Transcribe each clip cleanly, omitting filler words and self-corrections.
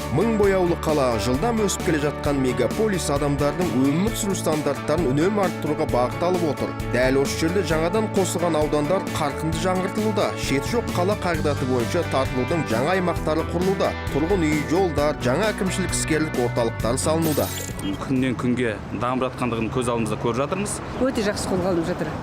Мың бояулы қала, жылдам өсіп келе жатқан мегаполис адамдардың өмір сүру стандарттарын үнемі арттыруға бағытталып отыр. Дәл осы жерде жаңадан қосылған аудандар қарқынды жаңғыртылуда. Шеті жоқ қала қағидаты бойынша тартылудың жаңа аймақтары құрылуда. Тұрғын үй, жолдар, жаңа әкімшілік іскерлік орталықтары салынуда. Күннен күнге дамып жатқандығын көз алдымызда көріп жатырмыз. Өте жақсы қолға алынып жатыр.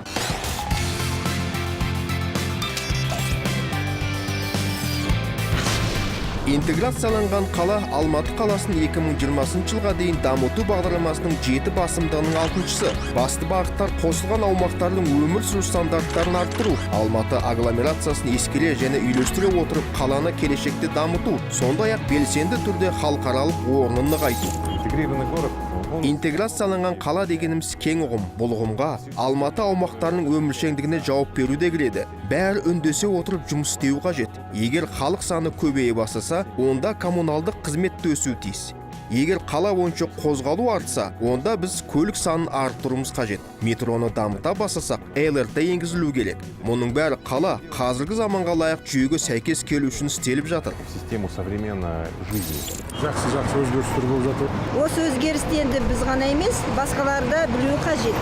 Интеграцияланған қала Алматы қаласын 2020 жылға дейін дамыту бағдарламасының 7 басымдығының 6-шысы. Басты бағыттар: қосылған аумақтардың өмір сүру стандарттарын арттыру, Алматы агломерациясын ескере және үйлестіре отырып қаланы келешекте дамыту, сондай-ақ белсенді түрде халықаралық орнын нығайту. Интегрированный город, он Интеграцияланған қала дегеніміз кең ұғым. Бұл ұғымға Алматы аумақтарының өміршеңдігіне жауап беру де кіреді. Бәрі үндесе отырып жұмыс істеу қажет. Егер халық саны көбейе бастаса, онда коммуналдық қызмет те өсуі тиіс. Егер қала бойынша қозғалу артса, онда біз көлік санын арттыруымыз қажет. Метроны дамыта бастасақ, ЛРТ енгізілу керек. Мұның бәрі қала қазіргі заманға лайық жүйеге сәйкес келу үшін істеліп жатыр. В систему современной жизни. Жақсы, жақсы өзгерістер болып жатыр. Осы өзгерісті енді біз ғана емес, басқалар да білуі қажет.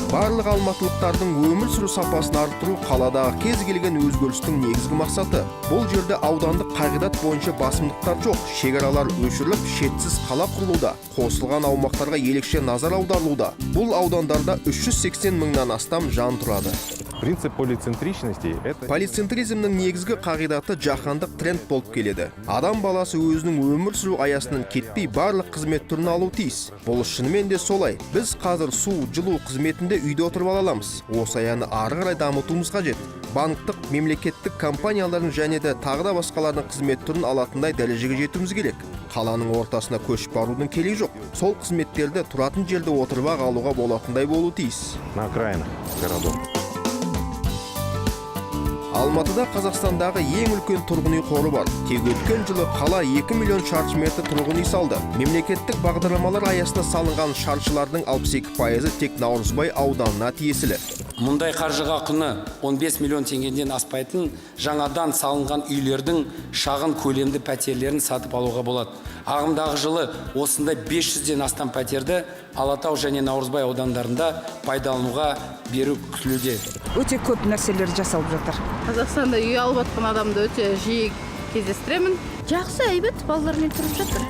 Барлық алматылықтардың өмір сүру сапасын арттыру — қаладағы кез келген өзгерістің негізгі мақсаты. Бұл жерде аудандық қағидат бойынша басымдықтар жоқ. Шекаралар өшіріліп, шетсіз қала құрылуда. Қосылған аумақтарға ерекше назар аударылуда. Бұл аудандарда 380 мыңнан астам жан тұрады. Принцип полицентричности – это Полицентризмнің негізгі қағидаты жаһандық тренд болып келеді. Адам баласы өзінің өмір сүру аясынан кетпей, барлық қызмет түрін алуы тиіс. Бұл шынымен де солай. Біз қазір су, жылу қызметінде үйде отырып ала аламыз. Осы аяны ары қарай дамытуымыз қажет. Банктық, мемлекеттік компаниялардың және де тағы да басқалардың қызмет түрін алатындай дәрежеге жетуіміз керек. Қаланың ортасына көшіп барудың керегі жоқ. Сол қызметтерді тұратын жерде отырып ақ алуға болатындай болуы тиіс. На окраинах городов. Алматыда Қазақстандағы ең үлкен тұрғын үй қоры бар. Тек өткен жылы қала 2 миллион шаршы метр тұрғын үй салды. Мемлекеттік бағдарламалар аясында салынған шаршылардың 62%-ы тек Наурызбай ауданына тиесілі. Мұндай қаржыға құны 15 миллион теңгеден аспайтын жаңадан салынған үйлердің шағын көлемді пәтерлерін сатып алуға болады. Ағымдағы жылы осындай 500-ден астам пәтерді Алатау және Наурызбай аудандарында пайдалануға беру күтілуде. Өте көп нәрселер жасалып жатыр. Қазақстанда үй алып жатқан адамды өте жиі кездестіремін. Жақсы, әйбат, балалармен тұрып жатыр.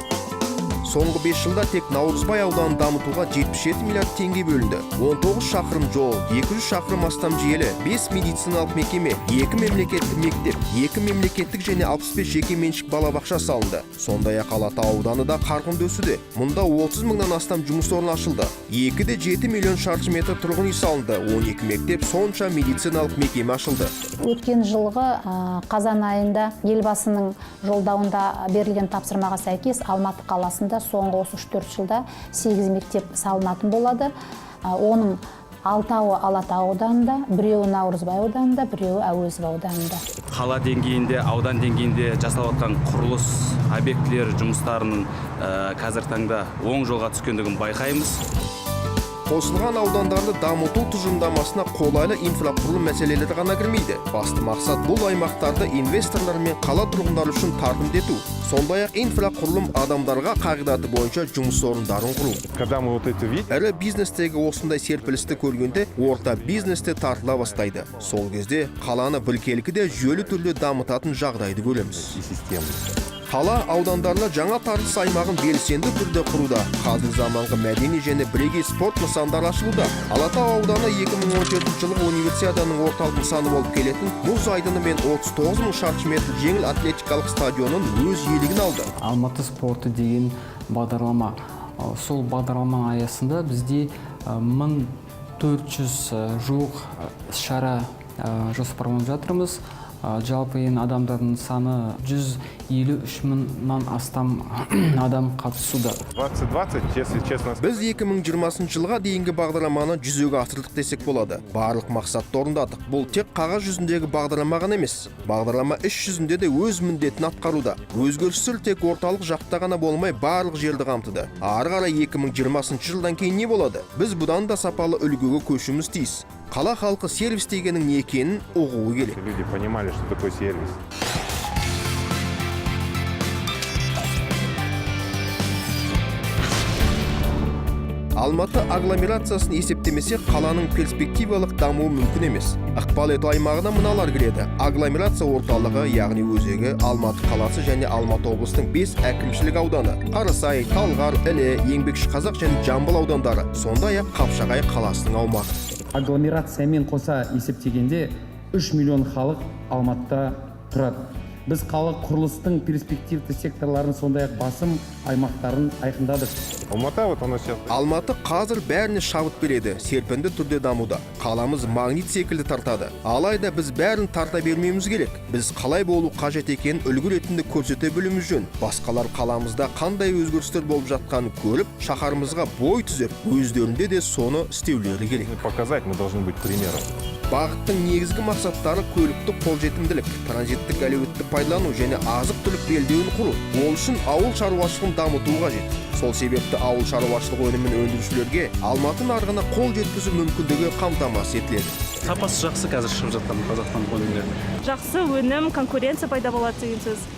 Соңғы 5 жылда тек Наурызбай ауданын дамытуға 77 миллиард теңге бөлінді. 19 шақырым жол, 200 шақырым астам желі, 5 медициналық мекеме, 2 мемлекеттік мектеп, 2 мемлекеттік және 65 жеке меншік балабақша салынды. Сондай-ақ Алатау ауданы да қарқынды өсуде. Мұнда 30 мыңнан астам жұмыс орны ашылды. 2,7 миллион шаршы метр тұрғын үй салынды. 12 мектеп, сонша медициналық мекеме ашылды. Өткен жылғы қазан айында Елбасының жолдауында берілген тапсырмаға сәйкес Алматы қаласында соңғы осы 3-4 жылда 8 мектеп салынатын болады. Оның алтауы Алатау ауданында, біреуі Наурызбай ауданында, біреуі Әуезов ауданында. Қала деңгейінде, аудан деңгейінде жасалып жатқан құрылыс объектілері жұмыстарының қазіргі таңда оң жолға түскендігін байқаймыз. Қосылған аудандарды дамыту тұжырымдамасына қолайлы инфрақұрылым мәселелері ғана кірмейді. Басты мақсат — бұл аймақтарды инвесторлар мен қала тұрғындары үшін тартымды ету. Сондай-ақ инфрақұрылым адамдарға қағидаты бойынша жұмыс орындарын құру. Когда мы вот это видим, Ірі бизнестегі осындай серпілісті көргенде, орта бизнес те тартыла бастайды. Сол кезде қаланы біркелкі де жүйелі түрде дамытатын жағдайды көреміз. И системно. Қала аудандарына жаңа тартыс аймағын белсенді түрде құруда. Қазіргі заманғы мәдени және бірегей спорт нысандары ашылуда. Алатау ауданы 2017 жылғы универсиаданың орталық нысаны болып келетін мұз айдыны мен 39 мың шаршы метр жеңіл атлетикалық стадионын өз иелігіне алды. Алматы спорты деген бағдарлама. Сол бағдарлама аясында бізде 1400 жуық іс-шара жоспарланып жатырмыз. Жалпы енді адамдардың саны 153 мыңнан астам адам қатысуда. 2020, если честно Біз 2020 жылға дейінгі бағдарламаны жүзеге асырдық десек болады. Барлық мақсатты орындадық. Бұл тек қағаз жүзіндегі бағдарлама ғана емес. Бағдарлама іс жүзінде де өз міндетін атқаруда. Өзгерістер тек орталық жақта ғана болмай, барлық жерді қамтыды. Ары қарай 2020 жылдан кейін не болады? Біз бұдан да сапалы үлгіге көшуіміз тиіс. Қала халқы сервис дегеннің не екенін ұғуы керек. Люди понимали, что такое сервис. Алматы агломерациясын есептемесе, қаланың перспективалық дамуы мүмкін емес. Ықпал ету аймағына мыналар кіреді: агломерация орталығы, яғни өзегі Алматы қаласы және Алматы облысының 5 әкімшілік ауданы: Қарасай, Талғар, Іле, Еңбекшіқазақ және Жамбыл аудандары, сондай-ақ Қапшағай қаласының аумағы. Агломерациямен қоса есептегенде 3 миллион халық Алматыда тұрады. Біз қала құрылыстың перспективті секторларын, сондай-ақ басым аймақтарын айқындадық. Алматы вот она сейчас. Алматы қазір бәріне шабыт береді, серпінді түрде дамуда. Қаламыз магнит секілді тартады. Алайда біз бәрін тарта бермеуіміз керек. Біз қалай болу қажет екенін үлгі ретінде көрсете білуіміз жөн. Басқалар қаламызда қандай өзгерістер болып жатқанын көріп, шаһарымызға бой түзеп, өздерінде де соны істеулері керек. Показать, мы должны быть примером. Бағыттың негізгі мақсаттары: көліктік қолжетімділік, транзиттік әлеуетті пайдалану және азық-түлік белдеуін құру. Ол үшін ауыл шаруашылығын дамыту қажет. Сол себепті ауыл шаруашылық өнімін өндірушілерге Алматы нарығына қол жеткізу мүмкіндігі қамтамасыз етіледі. Сапасы жақсы қазір шығып жатқан қазақстандық өнімдер. Жақсы өнім, конкуренция пайда болады деген сөз.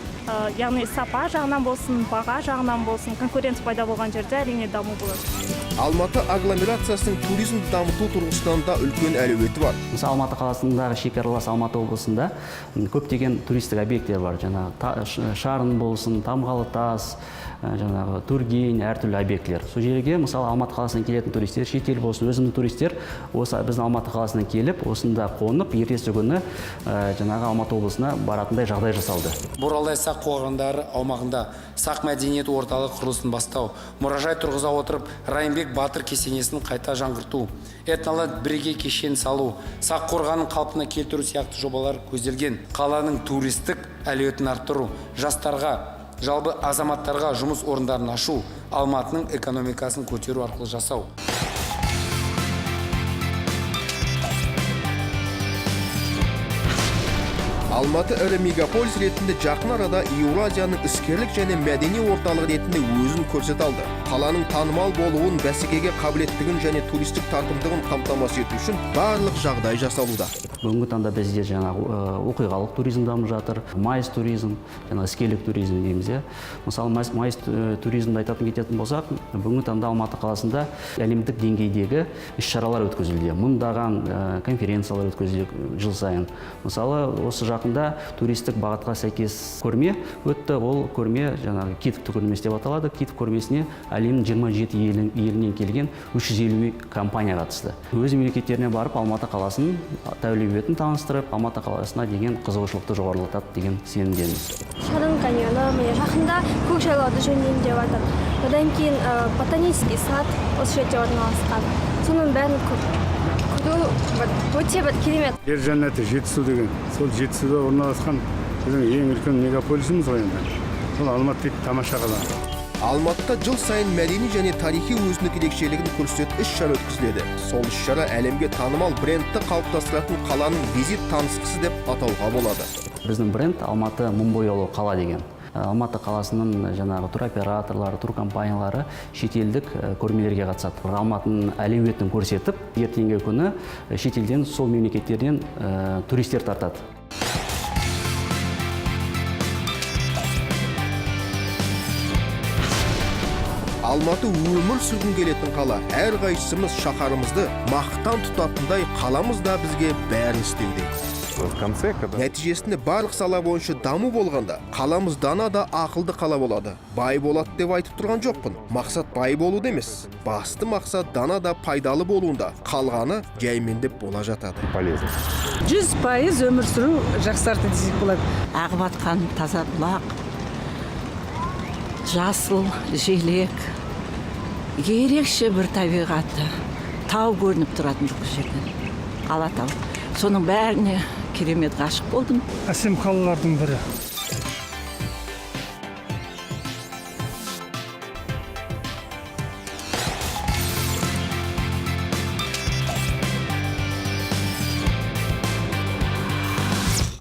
Яғни сапа жағынан болсын, баға жағынан болсын, конкуренция пайда болған жерде әрине даму болады. Алматы агломерациясының туризмді дамыту тұрғысынан да үлкен әлеуеті бар. Мысалы, Алматы қаласындағы шекаралас Алматы облысында көптеген туристік объекттер бар. Жаңағы Шарын болсын, Тамғалы тас, жаңағы Тургень, әртүрлі объектілер. Сол жерге, мысалы, Алматы қаласынан келетін туристер, шетел болсын, өзіміздің туристер осы біздің Алматы қаласына келіп, осында қонып, ертесі күні жаңағы Алматы облысына баратындай жағдай жасалды. Боралдай сақ қорғандары аумағында сақ мәдениет орталығы құрылысын бастау, мұражай тұрғыза отырып, Райымбек батыр кесенесін қайта жаңғырту, этноленд бірегей кешен салу, сақ қорғанын қалпына келтіру сияқты жобалар көзделген. Қаланың туристік әлеуетін арттыру, жастарға, жалпы азаматтарға жұмыс орындарын ашу, Алматының экономикасын көтеру арқылы жасау. Алматы ірі мегаполис ретінде жақын арада Еуразияның іскерлік және мәдени орталығы ретінде өзін көрсете алды. Қаланың танымал болуын, бәсекеге қабілеттігін және туристік тартымдығын қамтамасыз ету үшін барлық жағдай жасалуда. Бүгінгі таңда бізде жаңағы оқиғалық туризм дамып жатыр, майыс туризм, жаңағы іскерлік туризм дейміз, иә. Мысалы, майыс туризмді айтатын кететін болсақ, бүгінгі таңда Алматы қаласында әлемдік деңгейдегі іс-шаралар өткізілуде. Мыңдаған конференциялар өткізіледі жыл сайын. Мысалы, осы жақында туристік бағытқа сәйкес көрме өтті. Ол көрме жаңағы Китов көрмесі деп аталады. Китов көрмесіне әлемнің 27 елінен келген 350 компания қатысты. Өз мемлекеттеріне барып Алматы қаласын әлеуетін таныстырып, Алматы қаласына деген қызығушылықты жоғарылатады деген сенімдеміз. Шарын каньоны, міне жақында Көкжайлауды жөндеймін деп жатыр. Одан кейін ботанический сад осы жерде орналасқан. Соның бәрін көру өте бір керемет. Жер жәннаты Жетісу деген, сол Жетісуда орналасқан біздің ең үлкен мегаполисіміз ғой енді. Сол Алматы дейтін тамаша қала. Алматыда жыл сайын мәдени және тарихи өзіндік ерекшелігін көрсететін іс-шара өткізіледі. Сол іс-шара әлемге танымал брендті қалыптастыратын қаланың визит танысқысы деп атауға болады. Біздің бренд Алматы мың бояулы қала деген. Алматы қаласының жаңағы туроператорлары, туркомпаниялары шетелдік көрмелерге қатысады. Алматының әлеуетін көрсетіп, ертеңгі күні шетелден, сол мемлекеттерден туристер тартады. Алматы өмір сүргің келетін қала. Әрқайсымыз шаһарымызды мақтан тұтатындай қаламыз да бізге бәрін істеуде. В конце, когда Нәтижесінде барлық сала бойынша даму болғанда, қаламыз дана да ақылды қала болады. Бай болады деп айтып тұрған жоқпын. Мақсат бай болуды емес. Басты мақсат дана да пайдалы болуында. Қалғаны жаймендеп бола жатады. Полезно. 100% өмір сүру жақсарды десек болады. Ағып атқан таза бұлақ, жасыл желек, ерекше бір табиғаты, тау көрініп тұратын жоқ жерден, Алатау. Соның бәріне керемет ғашық болдым. Әсем қалалардың бірі.